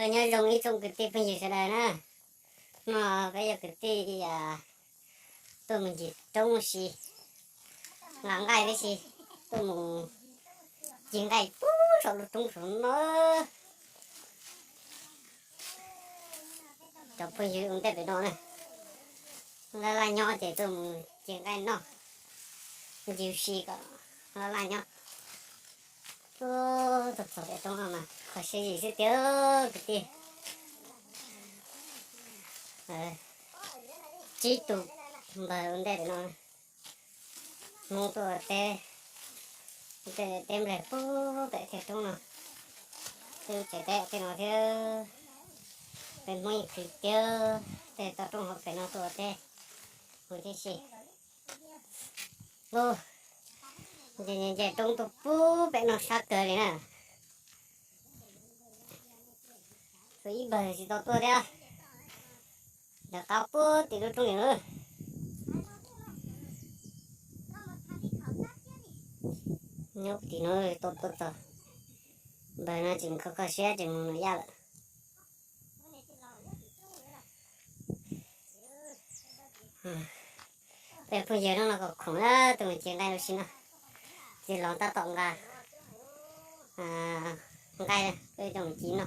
Nyob zoo ib tsoom kwv tij phooj ywg sawv daws na. Hnub no peb yog kwv tij tuaj mus ncig roob si, nqa nqaij tib si, tuaj mus cig nqaij pub saum lub roob saum no. Cov phooj ywg ua ntej pem no na, laj laj nyob ces tuaj mus cig nqaij noj, ncig si kom laj laj nyob. Tuaj txog pem roob no mas qhov siab zim xwb tiag kwv tij. Tsib tug npawg ua ntej pem no, Hmoob tuaj ua teb, tej teb nplej pub pem tej roob no, tej lub tsev teb tej no thiab. Peb Hmoob yeej khwv tiag, tej toj roob hauv pem no tuaj ua teb mus tib si. Nce nce roob tuaj pub pem no sab kawg li na. Tus ib npawg tsis tau tuaj thiab, lawv qab pub tim lub roob li na. Nyob tim no tau tuaj txog, npawg no tseem kho kho siab tseem mus nram yaj lawm. Peb phooj ywg no los khoom khoom na, tuaj mus cig nqaij ua si no, ces los tab tom nqa nqaij peb tuaj mus cig no.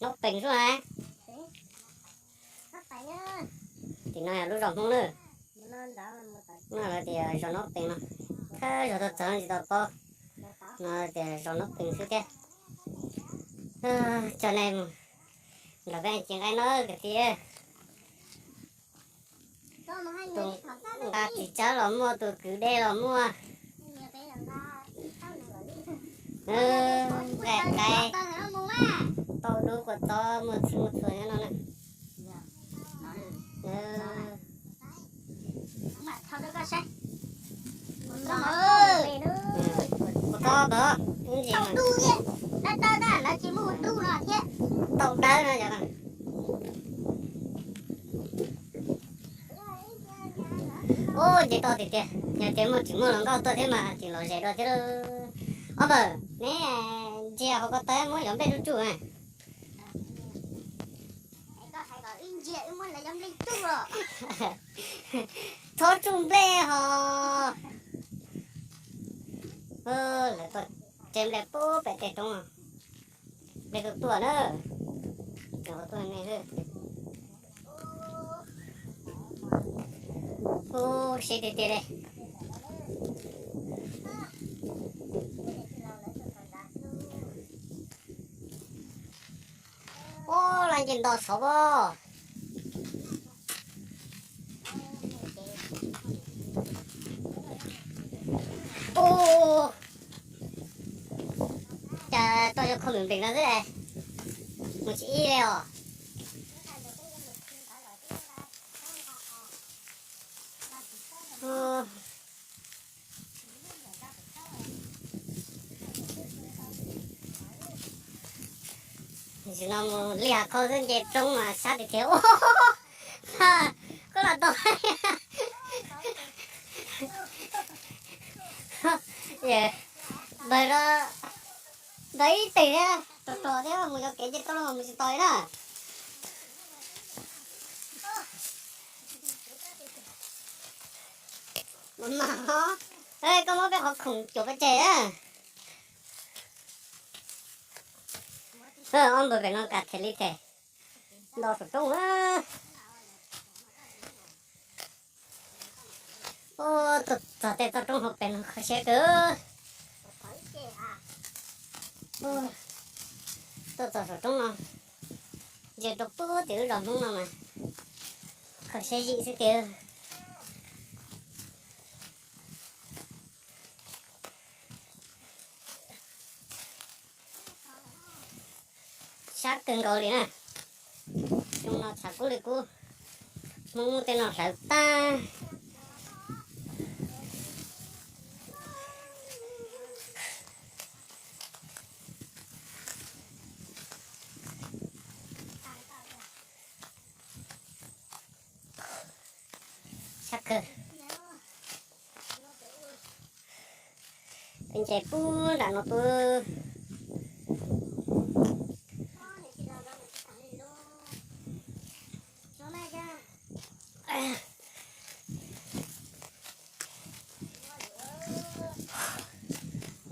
Noob Pees xwb na. Tim no yog lub zos Hmoob na. No lawv tias zos Noob Pees no, thawj zaug tuaj txog tsis tau paub, no tias zos Noob Pees xwb thiab. Coj nej mus nrog peb cig nqaij no kwv tij. Tus nqa ris tsawb los muaj, tus kwv dej los muaj. Nqaij qaib, tauj dub kua txob muaj txhij muaj txhua nyob no na. Kua txob ntawd ib ntsis tauj dawb no. Ub, nce toj tiag tiag, yog tias muaj tseem muaj hluas nkauj tuaj thiab mas tseem lom zem dua thiab. Ob npawg, neb ntsia hauv ko taw muab cov nplej tsuj tsuj na. Txhob tsuj nplej hos. Lawv tuaj tsev nplej pub pem tej roob, nplej tuaj tuaj na. Tuaj ne, pub siab tiag tiag li. Ub, laj nce nto saud as. Ub, cas toj yog kho nplees nplees no xwb, mus tsis ib li os. Tam sim no mus li hav khau xwb, nce roob mas sab tiag tiag. Koj los tau. Npawg no npawg ib teg thiab, rog rog thiab, mus cov kev nce toj los mus tsis tau li na. Mas, koj muab peb qhov khoom cuam pov tseg. Ob npawg pem no kam them li them, nto saum roob. Tuaj txog tej toj roob hauv pes no kho siab kawg. Tuaj txog saum roob no, ntsia rau pub tim lub zos Hmoob no mas kho siab zim xwb tiag. Sab kawg nkaus li na. Xyoo no tshav kub li kub, Hmoob muab tej no hlawv tag. Sab kawg. Peb nce pub nram no pub.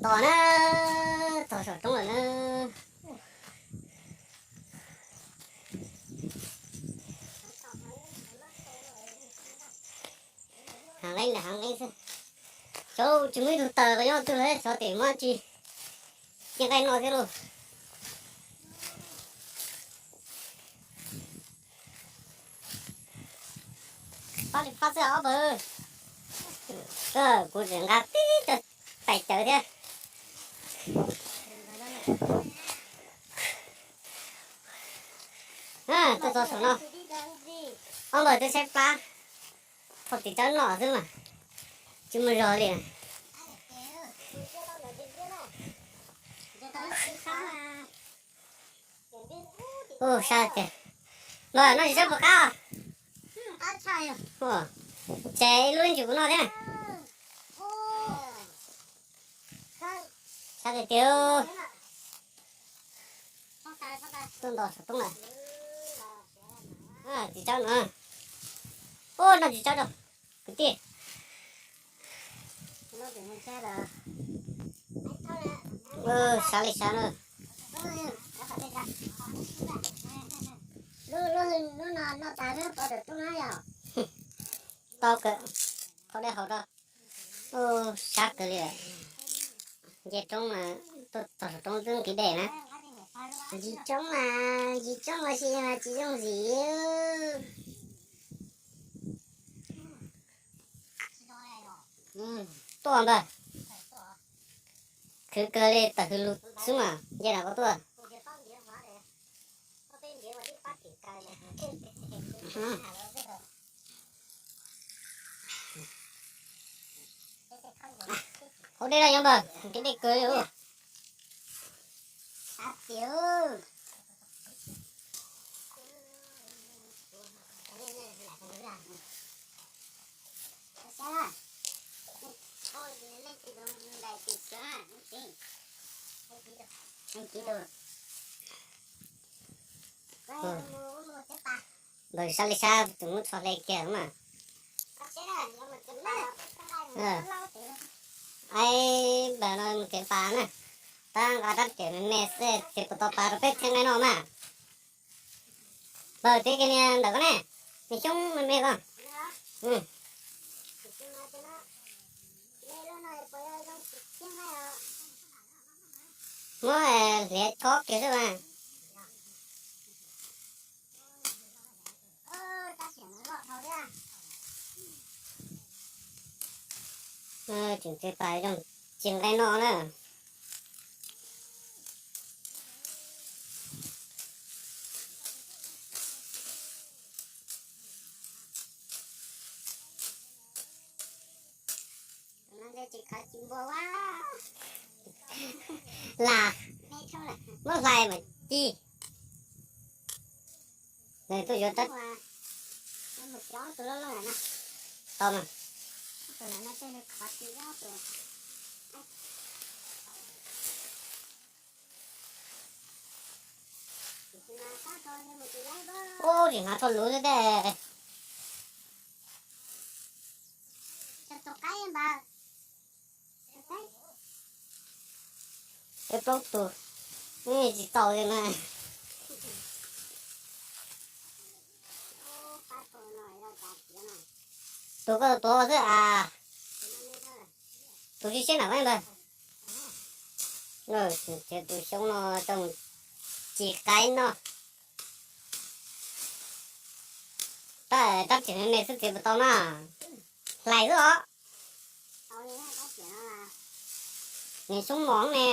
Tos na, tog saum roob lawm na. Hav nqeeb ntawm hav nqeeb xwb. Xyov tsis muaj ib tug taws los nyob twg lawm, xyov tes muab tsis, ciaj nqaij noj thiab lauj. Pab li pab xwb ob pawg. Kuv tseem nqa tib co tais cawv thiab. Tuaj txog saum no, ob pawg twb saib plab, thauj tis tsawb noj xwb mas tsis muaj zog li. Ub, sab tiag. Los noj tsis txhob puas qab. Ces ib lub ntsis kuv noj thiab. Sab tiag tiag. Tuaj nto saum roob lawm. Tsis tsawb no. Ub, noj tsis tsawb rau kwv tij. Sab li sab na. Tau kawg, qhov dej haus rau. Sab kawg li. Nce roob mas, tuaj txog saum roob twb nqhis dej na. Ntsis roob mas, ntsis roob mas tsis, tsis yooj yim. Tuaj ntag. Khwv kawg li, tawm hws lug xwb mas nce nram ko tuaj. Hauv dej loj nyob npawg, kev dej kawg li. Npawg sab li sab tus muab tsho hle kiag mas. Ai, npawg no mus kev pas na, tab nqa rab riam me me xwb ces puas tau pas rau peb thiab nqaij noj mas. Npawg txiv kiag niag ntawm ko ne, niag xyoob me me ko. Muab hliav chob kiag xwb mas. Tseem txiav tas zoo, ci nqaij noj na. Las, muab hlais mas ci. Nws tuaj yuav rab, tau mas. Ub, tsis hnav rho luv xwb tej. Peb plaub tug, tsis tau li na. Tus koj tuav xwb as. Tus siab siab na ntag. Tus xyoob no coj mus ci qaib noj. Tab rab riam me me xwb txiav puas tau na. Hlais xwb os. Niag xyoob mos ne.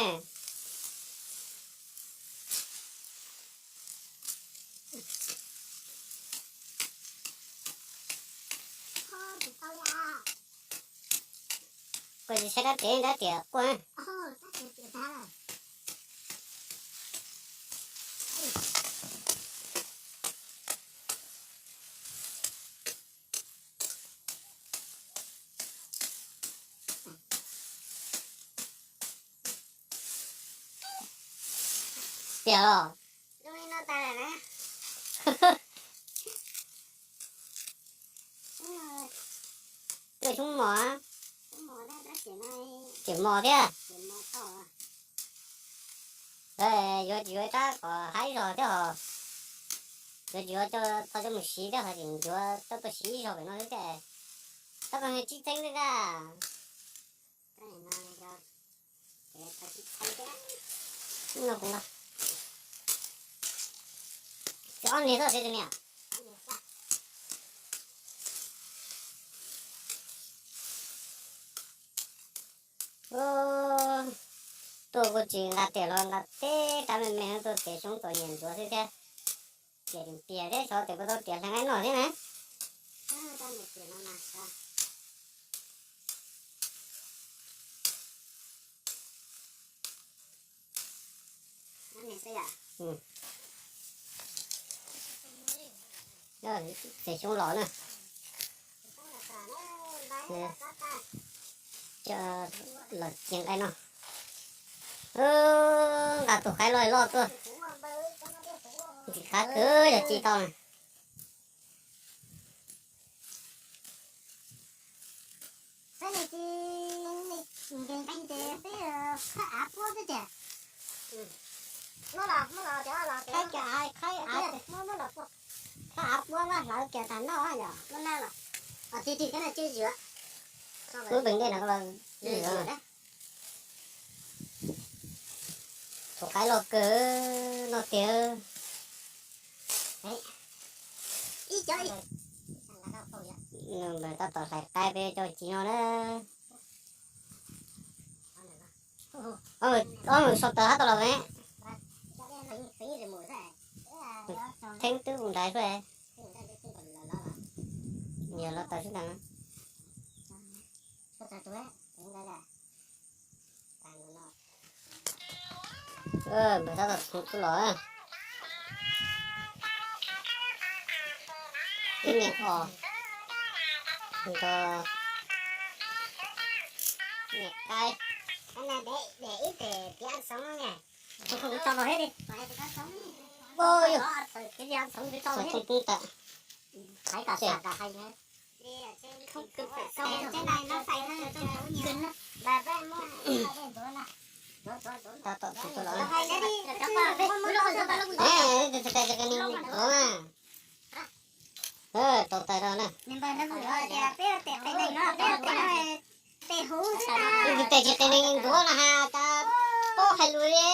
Koj tsis saib rab riam, rab riam quaj. Tiag los? Coj xyoob mos, riam mos thiab. Yuav tsis yuav rab kom haib zog thiab hos, yuav tsis yuav tau coj mus siv thiab hos tseem yuav coj tuaj siv ib zog pem no xwb thiab. Tab koj tsib txheeb xwb ntag. Ob niag xwb tes niam. Tuaj kuj tsis nqa tias los nqa teb rab me me tuaj tias xyoob txom nyem ntxuav xwb thiab. Tias tias thiab xyov tias puas tau tias hle nqaij noj thiab na. Tias xyoob los na. Coj los cia nqaij noj. Nqa tus qaib loj loj tuaj. Ntxim qab kawg yog ci tau na. Qhaib av puab xwb tiag. Qhaib av puab mas hlawv kiag tag noj yom. Lub peem ntej no los. Tus qaib loj kawg no tiag. Tab tom hlais qaib peb coj ci no na. Ob nus sau taws hab tau los ne. Theeb twb ua nraiv xwb. Yog los taws xwb ntag. Npawg tab tom txhoov tuaj los. Ib niam os, nrog niam qaib. Txhoov poob tas. Tab tom txhoov tuaj los. Tau taws rau na. Tes tsis qis neeg ntuav no has tas pob hais lus li.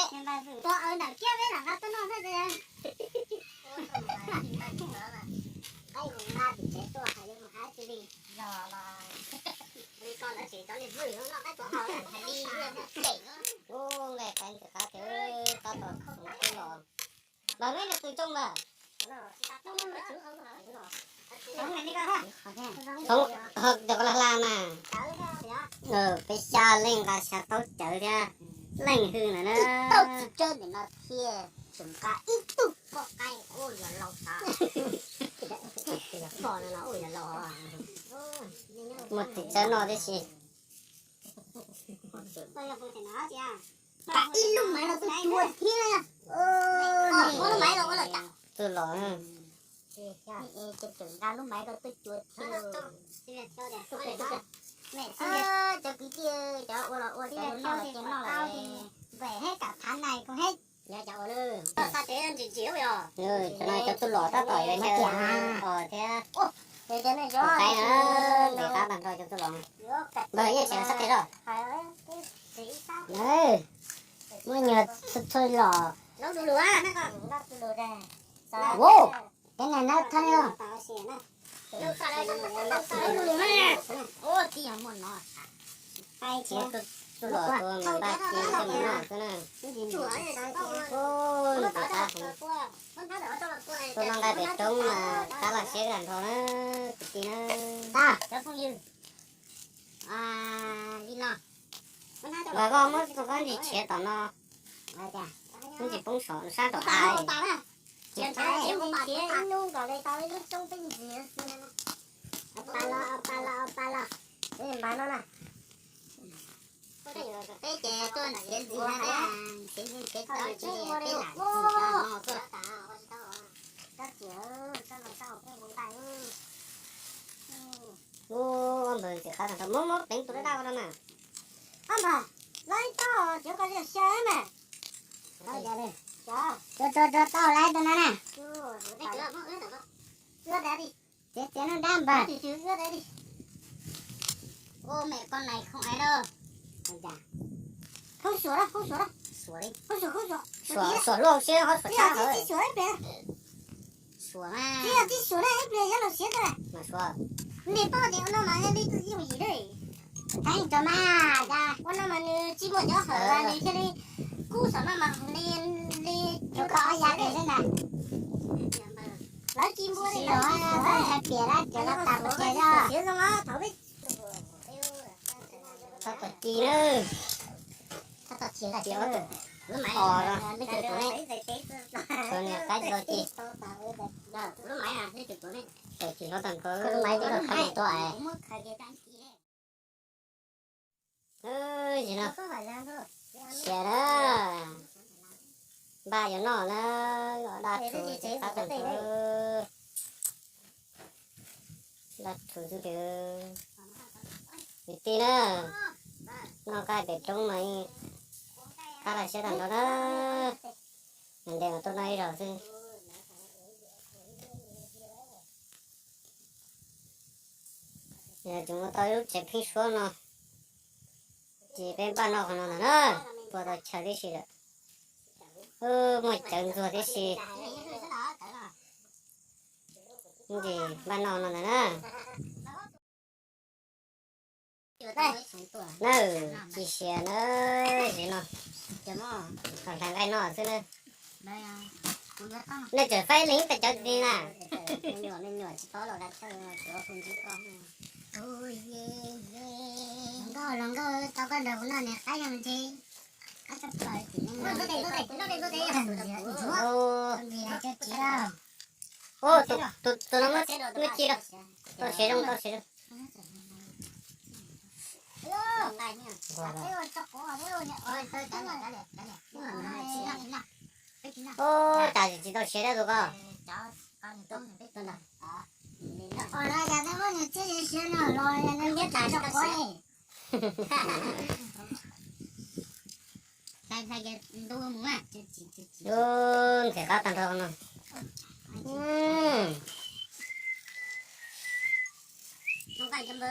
Ub, nqaij qaib ntxim qab tiag, tab tom txhoov tuaj los. Los meb niag qws tsoo lawm. Txhoov, cov ko la hla mas. Peb xya leej nqa xya taub cawv thiab leej hwj ntawm na. Tsis tau tsis tsawg ntawm no thiab, tseem nqa ib tug poj qaib ua yog laus tas. Muaj txiv tsawb noj tib si. Nqa ib lub maiv los tuaj cuag thiab. Txuj los. Nqa lub maiv los tuaj cuag thiab. Cov kwv tij, cov ua los ua, cov noj los cia noj lawm. Npam hab kam phav nais kuv hab. Nyob cov ua lawm, txog tsev ntsim ntsim lub yog. Cov no cov txuj los tab tom yuav caw os thiab. Tus qaib na, nqis qab tag nrho cov txuj los. Npawg yeej tseem sab tes zog. Muaj nyuag txuj los. Ua, peb nais nab thaj os. Txuj los tua mas npaj ci coj mus noj xwb na. Nqis qab heev. Tuaj noj nqaij pem roob mas qab laj siab kawg nrho na, kwv tij na. Vas Vaj muab txoj kab ntsis tshiav tom no, ntsis poob saum sab nraum av. Peb ces tuaj nrhiav ntxiv na, nrhiav ntxiv nrhiav tau ces peb lam ntxiv no tuaj. Ub, ob npawg ntxim qab tag nrho, muab muab pleev tus daj daj ua no mas. Ob npawg, Laib tau, cov ko xya mas. Tso, tso, tso tau laib tau no na. Txiav txiav no dab npawg. Suav luaj siab ho suav tshaj. Suav mas. Mas suav. Theej tso mas, ua no mas nws tsis muaj cov hawm, nws thiaj li kub saum no mas li, li cov ko ob yav li xwb ntag. Lawv tsis npua li, lawv tsis suav, lawv piam lawv cov lawv tas pov tseg os. Txhob tau ci na. Txhob tau ci na. Os, niam qaib txhob ci. Tsis hlob tag nrho, lub maiv tib lub qhaiv tua es. Nim no siav na, npaj yuav noj na, daj rhuv qab tag nrho. Daj rhuv xwb ces. Kwv tij na, noj qab pem roob mas qab laj siab tag nrho na. Ntev mas tuaj noj ib zaug xwb. Tseem muaj tau ib lub tsev pheeb suab no, ces peb npaj noj qhov no ntag na, puas tau chaw tib si lawm. Muaj cawv ntxuag tib si, ces npaj noj no ntag na. Na, tsis siav na, zim no, hlais nqaij noj xwb na. Nej tseem faib leeg tas cov ti na. Nkauj los nkauj tau koj nrog kuv noj niag qaib zoo ntshe. Tus no muaj ci rau, tau siav zoo, tau siav zoo. Ua cas tsis tau siav thiab tus ko. Ntxim qab tag nrho no. Ntxim qab kawg.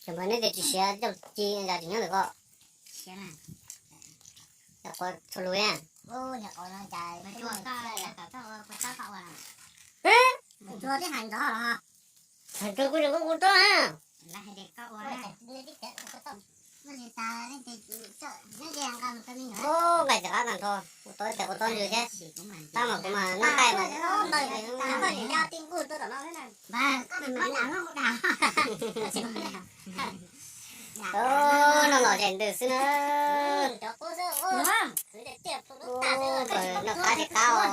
Tseem npawg neb tias tsis siav, coj ci cas tsis nyob ntawm ko. Quav txhua lus na. Hais rau kuv, kuv tau na. Nqaij txiv qab tag nrho, kuv tau ib tes quav txob ntsws thiab. Tab mas kuv mas noj nqaij mas. Noj los zem ntws xwb na. Noj qab tsis qab os.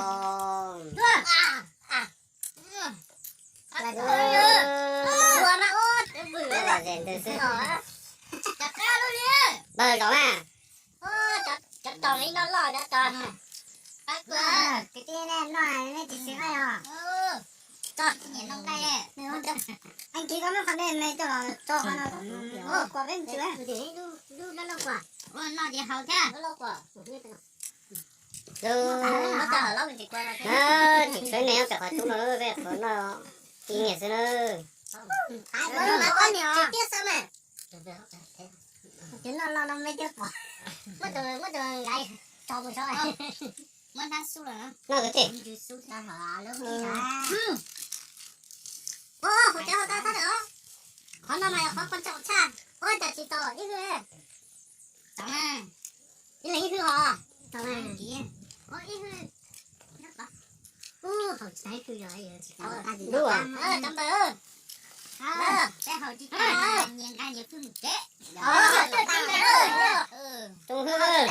Noj los zem ntws xwb. Npawg zaum na. Kwv tij nej noj nej tsis siav os. Koj muab qhov me me coj los tso qhov no, kuas peb ntsis. Noj ces haus thiab. Tseem tshuav me nyob pem qhov cub no, peb qhov noj ib niam xwb na. Ces noj no no me thiab pom. Muab tus, muab tus nkaiv tso mus tso. Muab hnab xub los. Noj kwv tij. Ua, hauv cov hauv tau thab lawm. Qhov no mas yog qhov qhov tseem tshaj. Ua cas tsis tau ib hwj. Tau na. Ib leeg ib hwj os. Tau na. Ib hwj. Ua, Dub, cov npawg, peb haus tsis tas, nyias nkag nyias pw mus tsev. Tsoom hwj,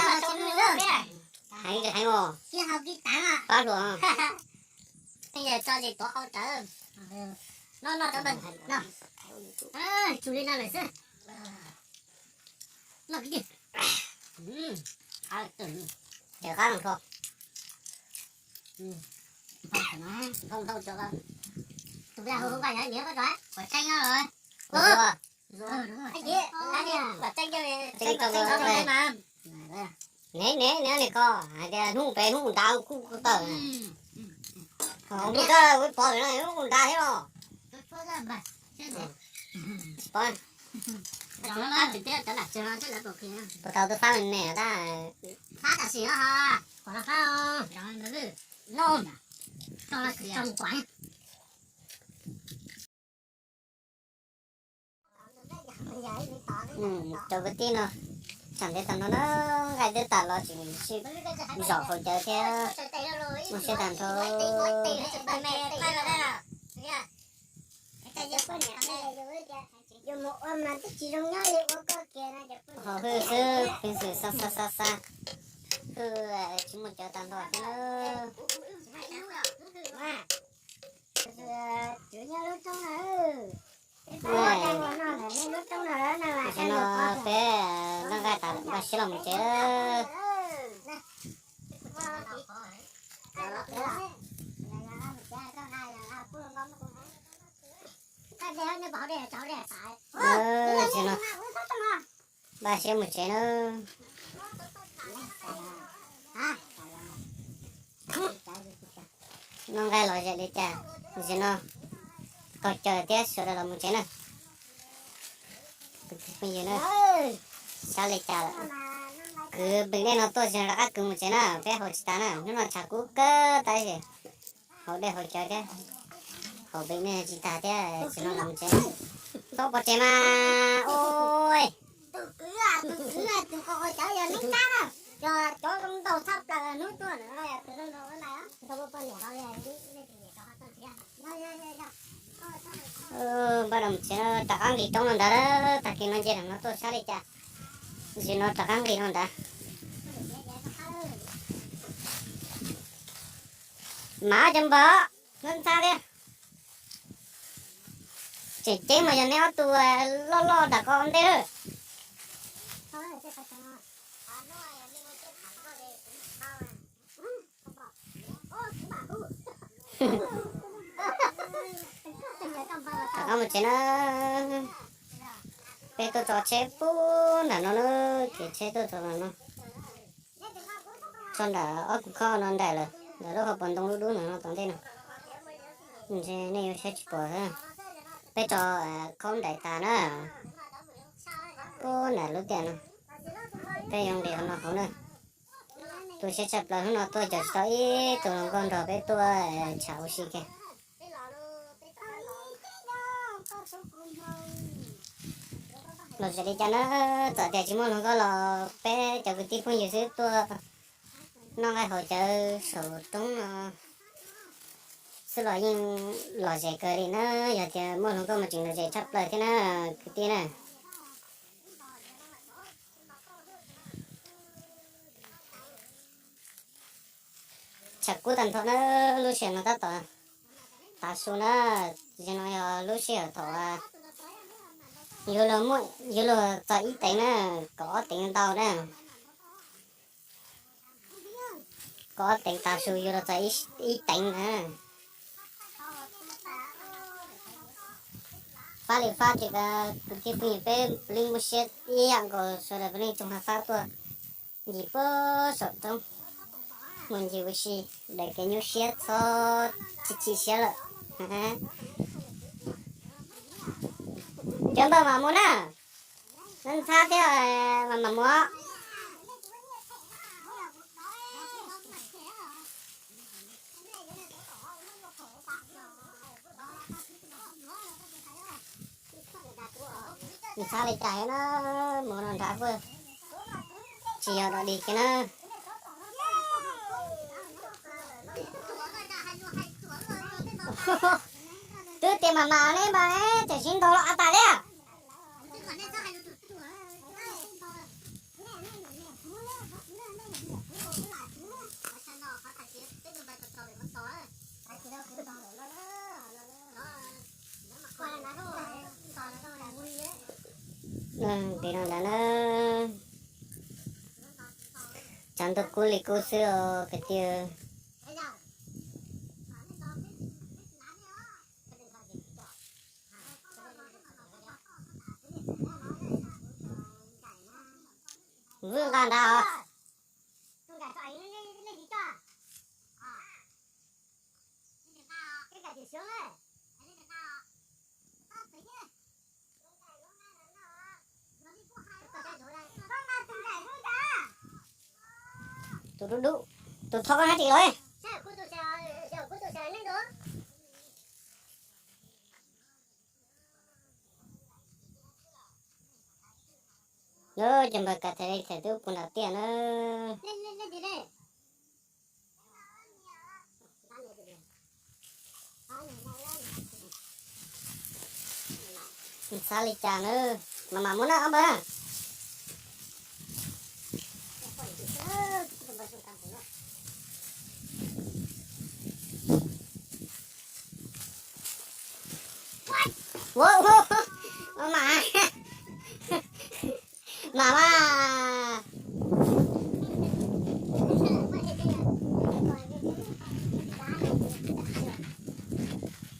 heev heev os, pab hluas. Tso zis tuav qau rawv. No no cov npawg, no. Tsuas li no lawm xwb. Noj kwv tij. Ces qab los nrho. Tus plag hu hu nqa yog niam koj tso, Kuam Tseeb os. Kuam Tseeb, Kuam Tseeb, ne ne ne koj hais tias hnub pem hnub nrad kuj tawm. Hnub koj pov no hnub nrad thiab los. Puas tau tus fab me me tab. Cov kwv tij no, tsam ntev tag nrho na, nqaij twb tas los tseem sib zom haus cawv thiab, muaj siab tag nrho. Ho hwj xwb, peev xwm xa xa xa xa, hwj tsis muaj cawv tag nrho thiab na. Tam no peb noj nqaij tas npaj siab los mus tsev. Tam no npaj siab mus tsev na. Noj nqaij los zem li cas, tam no qaug cawv thiab sawv daws los mus tsev na. Phooj ywg na, sab li cas lawm? Kwv npeem dej no tuaj tsis rov qab kwv mus tsev na, peb haus tsis tas na, hnub no tshav kub kawg tab sis haus dej haus cawv thiab, haus npeem dej tsis tag thiab tsis no los mus tsev. Txhob pov tseg mas ua. Npaj no mus tsev, rov qab nqis roob no ntag, tag kis no nce no tuaj sab li cas, tam no rov qab nqis no ntag. Mas cov npawg, ntxhab thiab, tseem ceeb mas yog neb ob tug loj loj nram ko ua ntej lawm. Rov qab mus tsev na. Peb tuaj tso tsheb pub nram no na, kev tsheb tuaj tso no. Tso nram ob kub khob no nraim lawm, nram lub hauv paus ntoo dub dub no tom ntej no. Ntshe nej yuav saib tsis pom. Peb tso khaub nraim tas na, pub nram lub tiaj no. Peb yuav nqis qhov no hauv na. Tu siab tshaj plaws hnub no tuaj cov tsis tau ib tug hluas nkauj nrog peb tuaj tsham ua si kiag. Los zem li cas na, txawm tias tsis muaj hluas nkauj los peb cov kwv tij phooj ywg xwb tuaj noj nqaij haus cawv saum roob no xwb los yeej lom zem kawg li na. Yog tias muaj hluas nkauj mas tseem lom zem tshaj plaws thiab na kwv tij na. Tshav kub tag nrho na, lub sij hawm no tab tom tav su na, tam sim no yog lub sij hawm thaum yuav luag txog ib teev na, kaum ob teev ntau na. Kaum ob teev tav su yuav luag txog ib teev na. Fab li fab ces kwv tij phooj ywg peb puav leej muaj siab ib yam nkaus sawv daws puav leej tsoom ha fab tuaj ncig puag saum roob mus ncig ua si daws kev nyuaj siab txhob chim chim siab lawm. Cov npawg mam mus na, ntxhab thiab, mam mus. Ntxhab li cas na, mus no nrad puag, tsis yog dog dig kiag na. Twb tias mas mas ne mas tseem sib ntaus los av tas li. Nqis no ntag na. Tshav ntuj kub li kub xwb os kwv tij. Vwm nqa nrad os. Tus dub dub, tus thov koj hab ris los. Lub cov npawg Kav Thais Li Thais twb puv nram tiaj na. Xav li cas na, mas mam mus na ob npawg na. Ua, ua, ua mas, mas mas.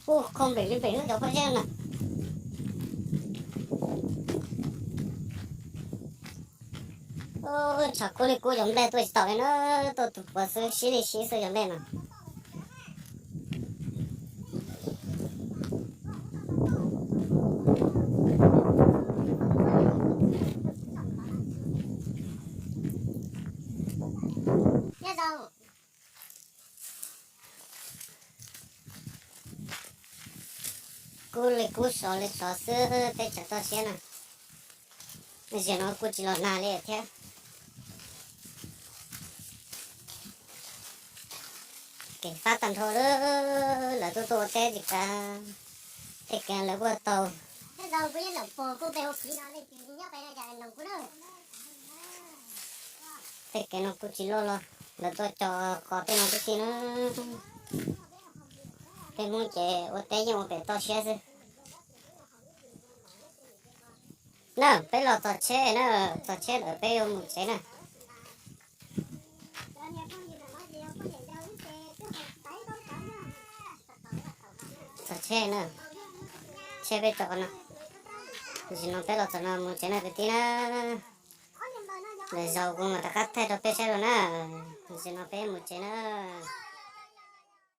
Ub, khoo npem li npem lub cov pob zeb na. Tshav kub li kub cov nplej tuaj tsis taus li na, tuaj tus puav xwb sib li sib xwb cov nplej no. Kub li kub sov li sov xwb teb chaws toj siab na. Zaum no kuj tsis los nag li thiab. Kev fab tag nrho lawm, lawv tuaj tuaj ua teb tsis kav, tej kev lawv kuj taug. Tej kev no kuj tsis loj los, lawv tuaj cog qos tej no tib si na. Peb Hmoob ces ua teb yeej ua pem toj siab xwb. Na, peb los txog tsheb na, txog tsheb lawm peb yuav mus tsev na. Txog tsheb na, tsheb peb tso no. Zaum no peb los txog no mus tsev na kwv tij na. Lwm zaus kuv mam rov qab thaij rau peb saib dua na. Zaum no peb mus tsev na.